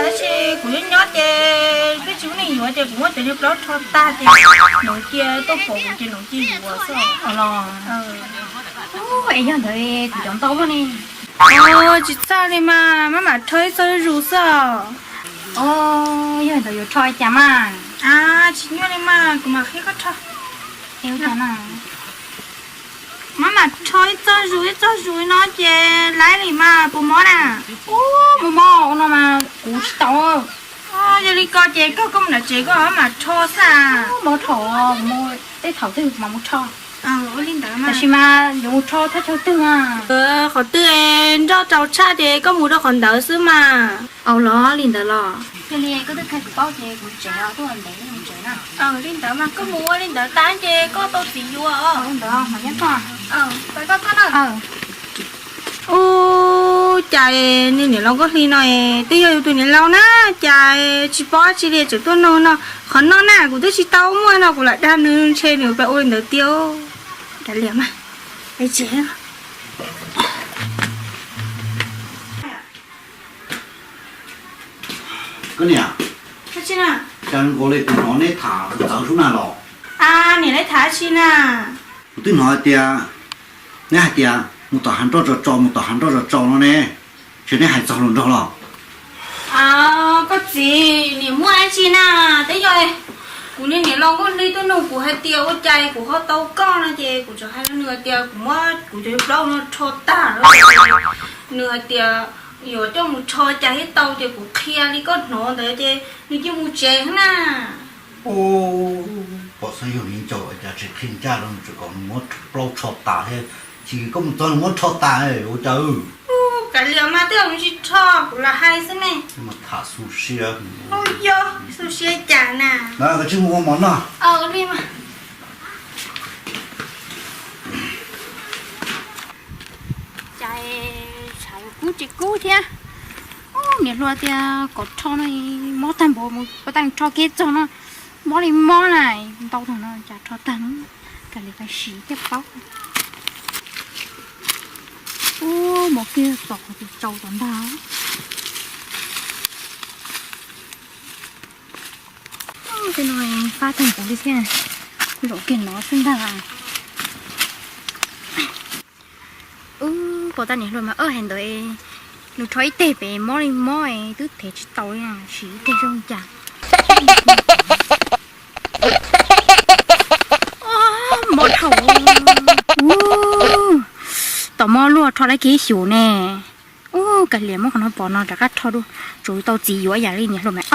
Tab sis kuv nyob nyob ces peb tsis muaj neeg yuav ces kuv muab cov niag plaub rho tag ces nws cia tuaj pom kuv ces nws cia yuav xwb os los. Es yog ntawd kuv cov ntau luaj ne. Tsis txaj li mas, maj mam rho ib txoj zuj zus xwb os. Yog ntawd yuav rho li cas mas? Tsis nyuaj li mas, kuv mam qhia koj rho. Maj mam rho ib txoj zus ib txoj zus no ces laib li mas puas mob na? Ub, mob mob ua no mas kuv tsis tau. Yog li ko ces koj koj mus nram tsev koj maj mam rho xwb. Mob dhau, mus tej thaum twg mas mus rho. Ua li ntawd mas. Tab sis mas yuav mus rho thaj chaw twg mas? Qhov twg nroj rau tshaj ces koj mus rau qhov ntawd xwb mas. Au los li ntawd los. Yog li koj twb qhia kuv paub ces kuv tsev os, tuaj ntev mus tsev na. Li ntawd mas koj mus ua li ntawd tas ces koj tau txiv yuav os. Li ntawd mas nyob koj. Ua cas niag niam laus Nkauj Hli no twb yog yus tus niam laus na, cas tsis paub tsis li tseem tuaj nug no. Qhov no na kuv twb tsis tau muaj no kuv lam dag nws ntshe nws plam ua li ntawd tiag. Kav liam mas, es tsev. Koj niam, cas nkaus li kuv hnov neb tham txawv sub na los? Niam, neb tham dab tsi na? Kuv twb hnov hais tias neb hais tias mus tom hav nroj tso tso, mus tom hav nroj tso tso no ne, ntshe neb hais txog hluas nraug los? Koj txiv, niam muaj dab tsi na, twb yog kuv niag niam laus Nkauj Hli tuaj nug kuv hais tias ua cas kuv ho tau koj no ces kuv tsuas hais rau nws hais tias kuv muab kuv cov plaub no rho tag lawm. Nws hais tias yuav coj mus rho cas thiaj tau ces kuv qhia li koj hnov ntawd ces nws cia mus tsev na. Pom xeeb yog li ncauj cas tsis qhia ncaj rau nws tseem kom nws muab plaub rho tas thiab, ces koj mus txog nws muab rho tas ua cas? Kav liam mas, twb yog nws tsis rho, kuv lam hais xwb ne. Mas tham xu siab. Yog xu siab cas na. Koj cia li mus ua mov noj. Li mas. Cas tshav kub tsis kub thiab. Niam hluas tias kom rho no, mob tag npaum mus ua tag rho kiag txog no, mob li mob na, ntau tag no cas rho tag no, kav liam tau siv thiaj paub. Ub, mov kiag txog qhov twg tsau tom ntag. Tej no fab tag npaum li thiab, zaum kiag no xwb ntag. Ub, pom tab niam hluas mas hais ntawd, nws rho ib teg pem mob li mob twb thev tsis tau li, siv ib teg zoo cas. Mob dhau. Ub, tos mob luaj rho tau kiag ib xyus ne. Ub, kav liam, muab qhov no pov no rov qab rho dua, tsuas tau txiv yuav ib yam li niam hluas mas.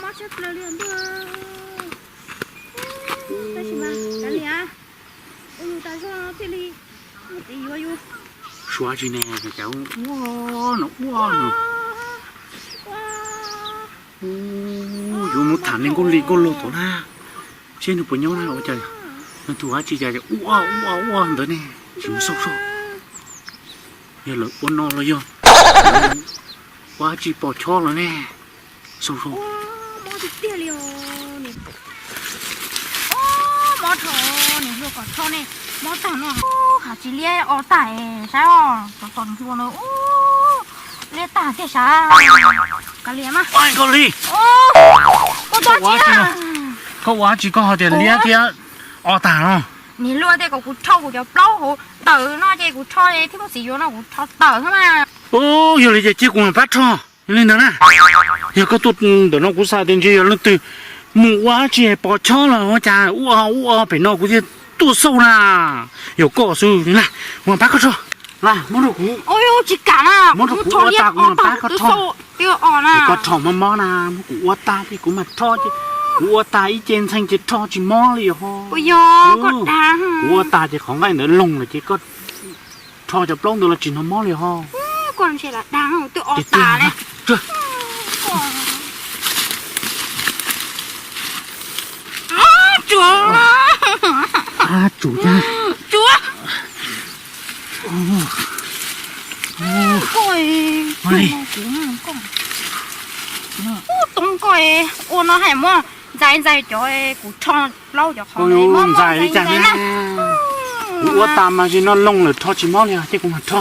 Mob tshaj plaws li ntuj. Tab sis mas kav liam, ua yus tas zog thiaj li muaj txiv yuav yus. Suav tsis ne, cas ua no ua no. Yuav mus tham niag Nkauj Hli Nkauj Laug tom na, seb nws puas nyob na, ua cas nws tus dab tsi cas ua ua ua ntawd ne, tsis mus xauj xauj. Yog lawv ua no los yog ua dab tsi pos chob lawm ne, xauj xauj. Mob dhau, niam hluas kom rho ne, mob tag no. Ub, hav tsis liab o tag saib os, tom tom niam hluas no ub, liab tag tiag sav. Kav liam mas. Nkauj Hli, koj ua dab tsi koj ho tias liab thiab o tag no? Niam hluas tias kom kuv rho kuv cov plaub hauv tawm no ces kuv rho thiaj muaj txiv yuav no kuv rho tawm xwb mas. Ub, yog li ces cia kuv mam pab rho. Yog li ntawd na, yog koj tuaj ntawm no kuv xav tias ntshe yog leej twg mus ua dab tsi pos chob los ua cas ua ua pem no kuv thiaj tuaj xauj na. Yog koj xwb na, kuv mam pab koj rho. Muab rau kuv, tsis kam na, muab rau kuv ua tas kuv mam pab koj rho. Koj rho mob mob na, muab kuv ua tas ces kuv mam rho ces, kuv ua tas ib ce ntxhee ces rho tsis mob li os. Kuv ua tas ces qhov nqaij ntawd loog lawm ces koj rho cov plaub ntawd los tsis hnov mob li ho. Koj ntshe lam dag twb o tas ne. Tsuav, tsuav, tsuav. Ub, toob koj ua no hais muab ntxais ntxais cov kuv rho plaub cov qhov ntxais li cas na. Kuv ua tas mas zim no loo lawm rho tsis mob li os, ces kuv mam rho.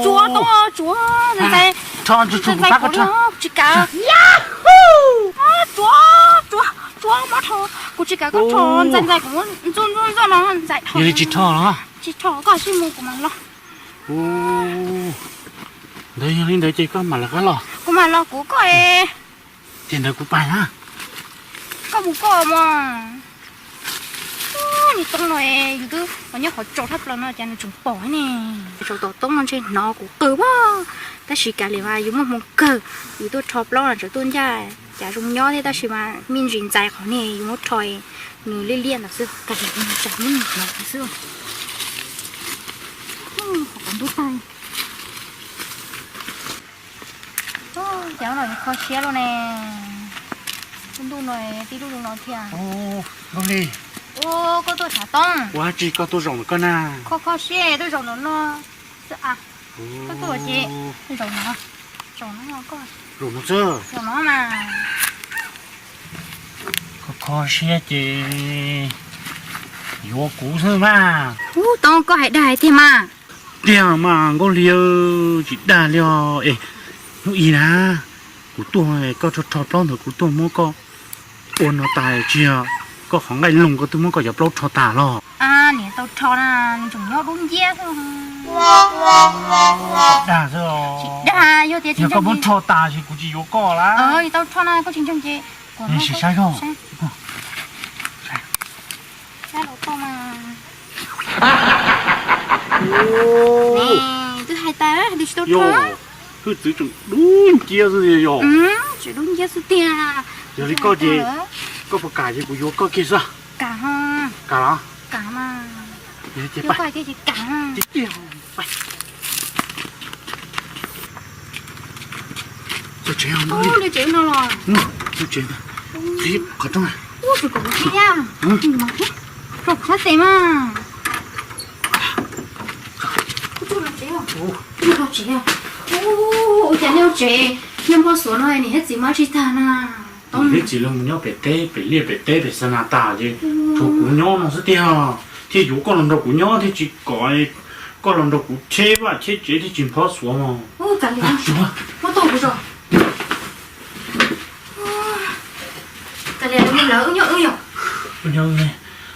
Tsuav, tsuav, tsuav, ntxais, ntxais, kuv tsis kav. Tsuav, tsuav, tsuav mob rho, kuv tsis kav koj rho, ntxais, ntxais, kuv muab ntxuaj ntxuaj ntxuaj no ntxais rho. Yog li tsis rho los? Tsis rho, koj sib mus kuv mam los. Ntawd yog li ntawd ces koj mam lawv qab los. Kuv mam los kuv koj. Ces ntawd kuv pais na. Koj mus koj mas. Niag Toob no yus twb nyob qhov tsos thaj plaws no cas nws tseem pom ne. Saum tom Toob no ntshe hnov kuv qw pab, tab sis kav liam mas yus muaj hmoo kawg, yus tuaj rho plaub no tseem tuaj ncaj, cas zoo nyob thiab tab sis mas me ntsis ntxais qhov ne yus muab rho nws liaj liaj ntawd xwb, kav liam tsam muab nws hnov xwb. Qhov ntub tag. Cas no kho siab luaj ne. Ntuj no tib lub zoo no thiab. Nkauj Hli. Ua koj tuaj tshav Toob. Ua dab tsi koj tuaj zaum ntawm koj na? Kho kho siab tuaj zaum ntawm no. Koj tuaj ces zaum no, zaum no koj. Zaum no xwb. Zaum no mas. Kho kho siab ces yuav kuv xwb mas. Ub, Toob koj hais dag hais tiag mas. Tiag mas Nkauj Hli, tsis dag li os. Es hnub ib na, kuv tuaj koj rho rho plaub ntawd kuv tuaj muab koj ua no tas tsis yog koj qhov nqaij loog koj twb muab koj cov plaub rho tas los? Niam tau rho na, nws tseem nyob dub nciab xwb. Dag xwb os. Tsis dag, yog tias tsis, yog koj muab rho tas ces kuv tsis yuav koj lawm. Tau rho na, koj tsis ntseeg ces saib saib. Saib los tau mas. Twb hais tas hais tias tsis tau rho. Hwj txwv tseem dub nciab xwb tiag yog. Tseem dub nciab xwb tiag. Yog li koj ces koj puas kam ces kuv yuav koj kiag xwb. Kam, kam los? Kam mas. Yuav koj kiag ces kam. Txog tsev no los? Txog tsev, qhov rooj. Ub, tsis kom kuv thiab. Rau kuv sab tes mas. Kuv tsuj los tsev. Kuv tsuj los tsev. Ub, ua cas nej ua tsev nyob npau suav no niam thiab txiv mas tsis tag na. Niam thiab txim los mus nyob pem teb, pem liaj pem teb pem xa nas tas ces tshuav kuv nyob no xwb tiag. Thiaj yuav koj los nrog kuv nyob thiaj tsis kom koj los nrog kuv cheb vaj cheb tsev thiaj tsis npau suav mog. Muab tau kuv tso. Kav liam, lawv wb nyob wb yom. Wb nyob wb,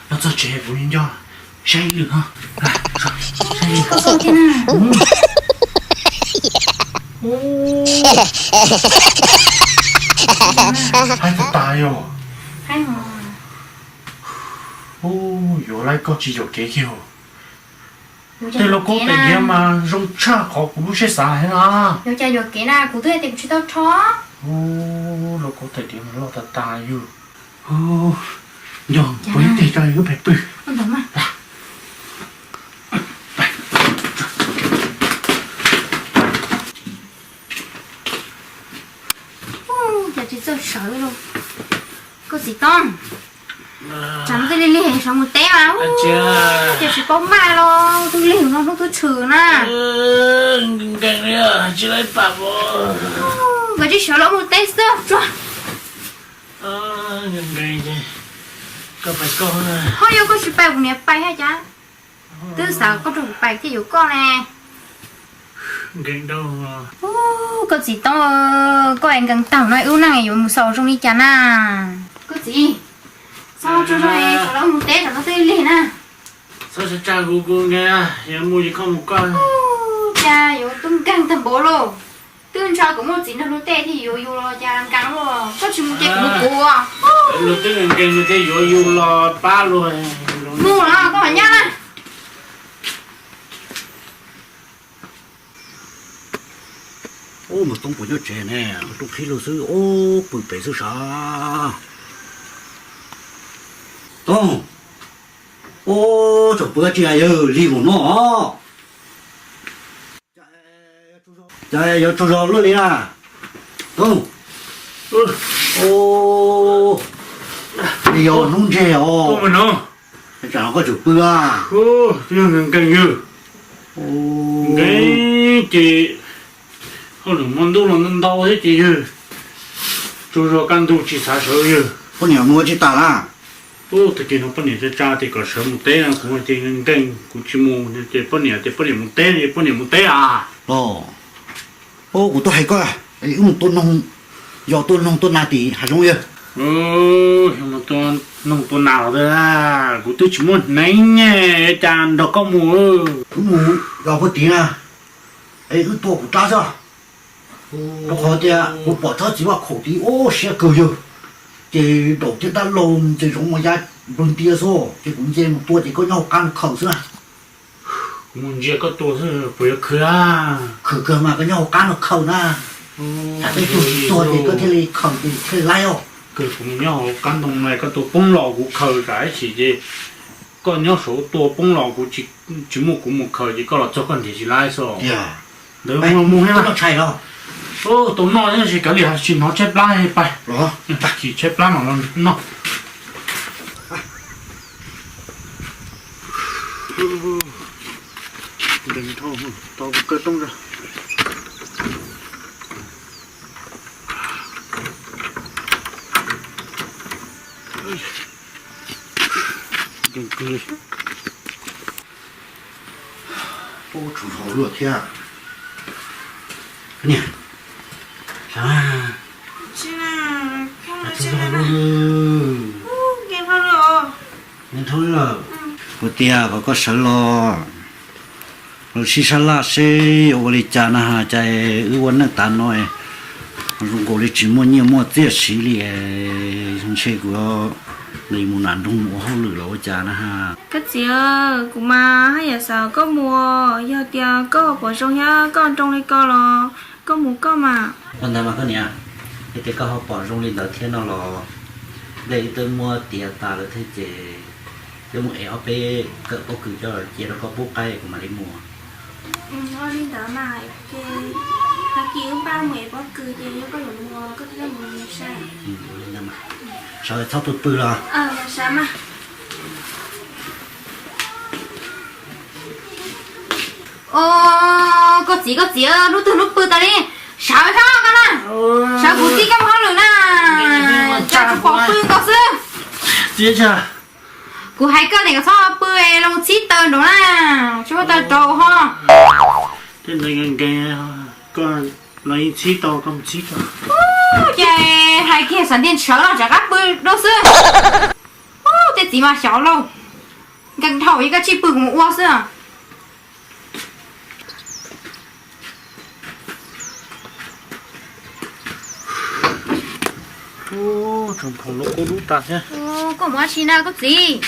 no txog tsev kuv nco saib lwm no. Haib tas tas yog. Yuav lawv koj tsis yuam kev kiag. Tej lauj kaub tais diav mas zoo tshaj qhov kuv lub siab xav heev na. Yuav cas yuam kev na, kuv twb hais tias kuv tsis tau rho. Lauj kaub tais diav mas loj tas tas yog. Nco, kuv ib teg tso wb pais pw. Cas tsis txawj sawv li. Koj txiv Toob, tsam twb lig lig sawv mus teb mas, ces tsis paub maj los twb lig no hnub twb tshwm na. Nkees li tsis laib pam. Nkawd tsis sawv los mus teb xwb tsuag. Ho yog koj tsis pais kuv niam pais haj cas. Twb xav koj rau kuv pais thiaj yuav koj ne. Koj txiv Toob, koj es nkees tag no wb neej yuav mus xaus zoo li cas na? Koj txiv, txhob tsaug zog, tsam no mus teb tsam no twb lig na. Txhob tsa kuv, kuv nkees, yuav mus ces koj mus koj. Cas yuav tub nkeeg tag npaum lauj. Twb ntshai kuv muaj txiv nrog luag tej thiaj yuav yus los cas nkees luaj, koj tsis mus ces kuv mus kuv. Luag twb nkees nkees luag thiaj yuav yus los pab luag. Mus los koj mam nyob na. Ub, Mus Toob puas nyob tsev ne? Rooj qhib lug xwb, ub, pw pem xwb sav. Toob, ub, tseem pw dab tsi yawg, lig mus no os. Cas yuav tsaug zog luaj li na? Toob, ub, yog hnub ntseg os. Tsam no koj tseem pw a? Twb yog nkees nkees yawg. Nkees ces hauj lwm hmo ntuj los ntau ntau thiab ces yawg tsaug zog kaj ntug tsis xav sawv yawg. Poj niam mus ua tsis tas na? Ub, tag kis no poj niam tsa tsa tias kom sawv mus teb no, kuv hais tias nkees kuv tsis mus no ces poj niam tias poj niam mus teb, poj niam mus teb a. Los, ub, kuv twb hais koj wb mus tua noog, yog tua noog tua nas tim hav zoov yog. Yog mus tua noog tua nas los, kuv twb tsis muaj hneev ne, cas nrog koj mus. Wb mus yog puag tid na, es wb tua kuv rab xwb. Rau qhov tias kuv pom tsob txiv vaj khaum tid ua siab kawg yawg, ces daum thiab dab laug ntses zoov mas ya nplawg ntia xwb, ces kuv ntsia mus tua ces koj nyob hauv qab no khaws xwb na. Kuv mus ntsia koj tua xwb puas yuav khwv a? Khwv kawg mas koj nyob hauv qab no khaws na. Yam tej tug tsis tuag ces koj thiaj li khaws ces thiaj li laib os. Kawg kuv mus nyob hauv qab ntoo na, koj tua poob los kuv khaws kam ib chim ces koj nyob saud tua poob los kuv tsis muaj kuv mus khaws ces koj los txog koj nrhiav tsis laib xwb. Ntawd mus mus tsis tau noj thiab, tsis hnov tshaib plab pais. Tag kis tshaib plab mam los noj. Ntees dhau, tau kuv kaw rooj zog. Ntees kawg li. Ub, tsum dhau luaj thiab. Niam, sav, ntees dhau li lawm. Kuv tias kom koj sawv los, los sib sab laj seb yuav ua li cas na has, cas wb ua neej tas no zoo nkaus li tsis muaj nyiaj muaj txiaj siv li. Ntshe kuv mus nram nroog mus ua hauj lwm los ua cas na has. Koj txiv, kuv mas haj yam xav koj mus, yog tias koj pom zoo thiab koj nroo li ko los koj mus koj mas. Ua ntawd mas koj niam, yog tias koj ho pom zoo li ntawd thiab no los, dej wb twb muab tiav tas lawm thiab ces twb mus ev ob peb kawm pob kws coj cia rau koj pub qaib kuv mam li mus. Ua li ntawd mas, ces tag kis wb npaj mus ev pob kws ces yog koj yuav mus koj thiaj mus saib. Sawv txhob pw pw los. Koj txiv, koj txiv, hnub twg hnub pw tas li, sawv txhob koj na, sawv kuv txib koj mus hauj lwm na, cas tsis pom pw nkaus xwb. Kuv hais koj tias kom txhob pw, los mus txhib taws nraud na, tsis muaj taws rau ho. Los txhib tau, koj mus txhib tau. Ces hais kiag xav ntiag sawv los rov qab pw dua xwb. Tej txiv mas xyov lauj, nkees dhau ib koj tsij pw kuv mus ua xwb. Tsoom phoom lub kub dub tas thiab. Koj mus ua si na koj txiv?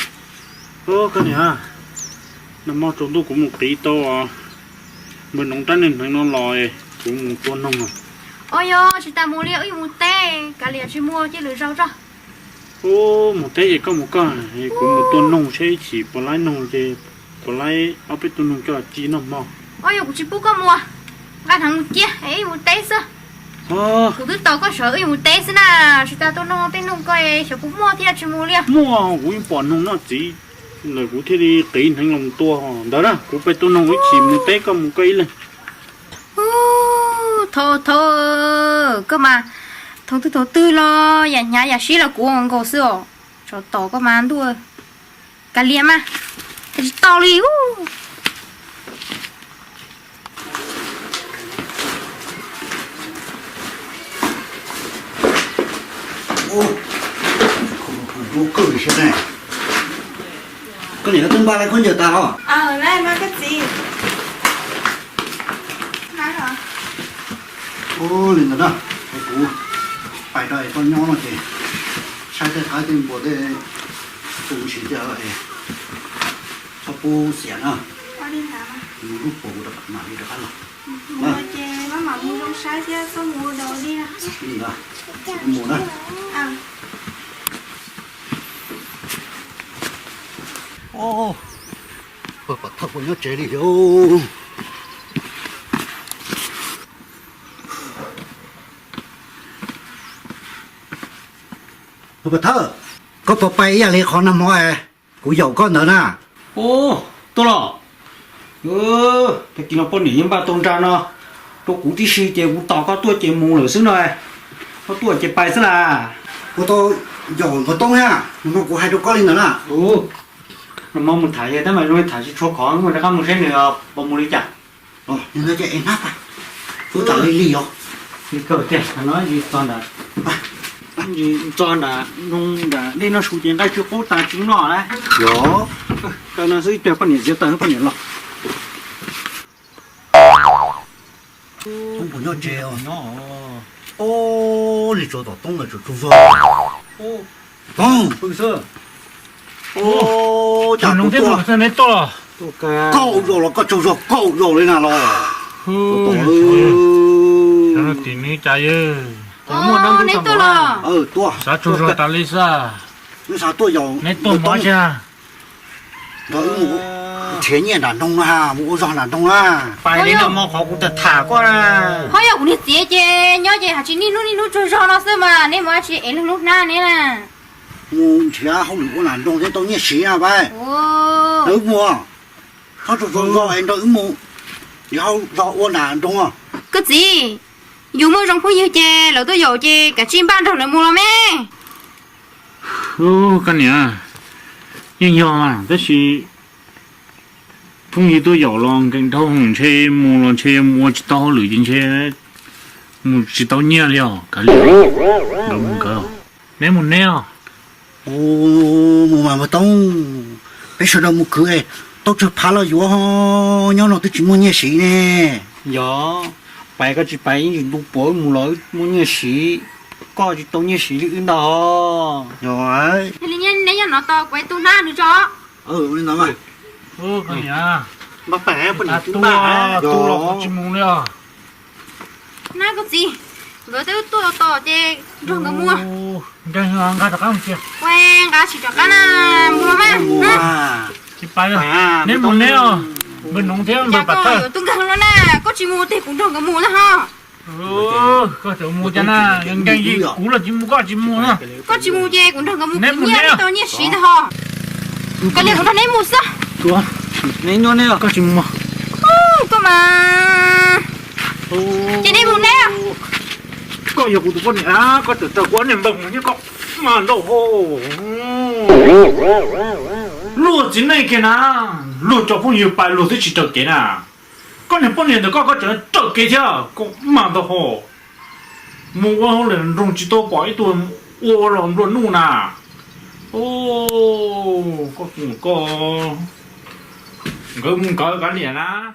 Koj niam, nag hmo tsaus ntuj kuv mus qiv tau npawg Noov rab niag hneev no los kuv mus tua noog. Os, yog tsis tas mus li, wb yuav mus teb, kav liam tsis mus cia lwm zaus tso. Ub, mus teb ces koj mus koj, kuv mus tua noog saib ib chim puas laib noog ces puas laib ob peb tug noog coj ci noj hmo. Os, yog kuv tsis pub koj mus, nqa hneev mus cia es wb mus teb xwb. Kuv twb tos koj sawv wb yuav mus teb xwb na, tsis tas tua noog tej noog ko xyov puas muaj thiab tsis mus li. Muaj, kuv yeej pom noog noj txiv lawm kuv thiaj li qiv hneev los tua ntawd na, kuv pais tua noog ib chim mus teb koj mus koj ib leeg. Thaum, thaum, koj mas thaum twg thaum twg los yam hnyav yam sib los kuv nkaus xwb os. Tsov tom koj mas ntuj, kav liam mas, tsis tau li. Koj niam twb npaj lawv khaub ncaws tas os. Li ntawd na, kuv pais rau es koj nyob no ces saib tej qaib tej npua tej tu ntsis tiag, txhob pub xiam na. Mus lub puas kuv rov mam li rov qab los. Li ntawd, mus na. Pog Pov Thawj puas nyob tsev li os? Pog Pov Thawj, koj puas pais ib yam li qhov nag hmo kuv yaum koj ntawd na? Ub, tuaj los. Tag kis no poj niam yeej npaj tau nra no rau kuv tib si ces kuv tos koj tuaj ces mus lawm xwb no. Koj tuaj ces pais xwb las. Kuv tau Yog Nkauj Toob thiab, nag hmo kuv hais rau koj li ntawd na. Ub, nag hmo mus tham yog tab mas zoo li tham tsis tshua khov, mus rov qab mus saib nws puas mus li cas. Yog li ntawd ces es hnab pas, kuv tam li li os. Li kawg tiag, no txog ntawm, txog ntawm nroo ntawm dej noj su ces nqaij tsw qub tas tsis noj lawm. Yog, kawg no xwb ib pliag poj niam txiav taws poj niam los. Toob puas nyob tsev os? Nyob. Ub, li tsuas tom Toob ntawd tsuas tsaug zog. Toob, cas neb tuaj, koj ua zaus los koj tsaug zog, koj ua zaus li na los. Tim neb cas yog, neb tuaj los, xav tsaug zog tas li xwb. Neb xav tuaj yaum, neb tuaj mov tsi, nrog wb mus nrhiav nyiaj nram nroog na, mus ua zog nram nroog na. Pais li nag hmo qhov kuv tham tham koj na. Ho yog kuv niag txiv ces nyob ces hais tsis niaj hnub niaj hnub tsaug zog no xwb mas neb mus dab tsi es lub hnub hnab neb na. Mus nrhiav hauj lwm ua nram nroog thiaj tau nyiaj siv na pab. Nrog wb mus, txhob tsaug zog es nrog wb mus nrhiav hauj zog ua nram nroog. Koj txiv, yus muaj zoo phooj ywg ces lawv tuaj yaum ces kav tsij npaj nrog lawv mus los me. Koj niam, yeej yog mas tab sis phooj ywg tuaj yaum los nkees dhau ntshe mus los ntshe mus ua tsis tau hauj lwm ces ntshe mus tsis tau nyiaj li os. Kav liam, nkawd mus nkawd, neb mus neb os. Mus mas Nkauj Toob, peb sawv daws mus khwv, tau tsawg phav los yuav, nyob no twb tsis muaj nyiaj siv ne. Yog, pais koj tsis pais ib ntsis ntu puav mus los wb muaj nyiaj siv, koj tsis tau nyiaj siv li wb ntag. Yog, neb nyob no tos kuv tus hnab nws tso. Li ntawd mas, npaj pais, poj niam twb npaj, tus los kuv tsis mus li os. Nab koj txiv, nkawd twb tuaj tos ces nrog nkawd mus. Nqa tsis rov qab na, mus los mas. Tsis pais, neb mus neb os, npawg Noov thiab npawg Pam Thawj. Tus nkeeg no na, koj tsis mus tes kuv nrog nkawd mus na ho. Koj tseem mus cas na, nkees yim kuv los tsis mus koj tsis mus na. Koj tsis mus ces kuv nrog nkawd mus, kuv nyiaj tau nyiaj siv ntag ho. Koj li kuv nrog neb mus xwb. Koj tsis mus, koj mas, ces neb mus neb. Koj yog kuv tus poj niam, koj tseem raws kuv niag npawg mus thiab koj mas ntau hau. Luag txiv neej kiag na, luag cov phooj ywg pais luag twb tsis raws kev na. Koj niag poj niam ntawm koj, koj tseem raws kev thiab, koj mas ntau hau. Mus ua hauj lwm nroog tsis tau pom ib tug ua ua los nplua nuj na. Koj, koj, nkawd mus nkawd kav liam na.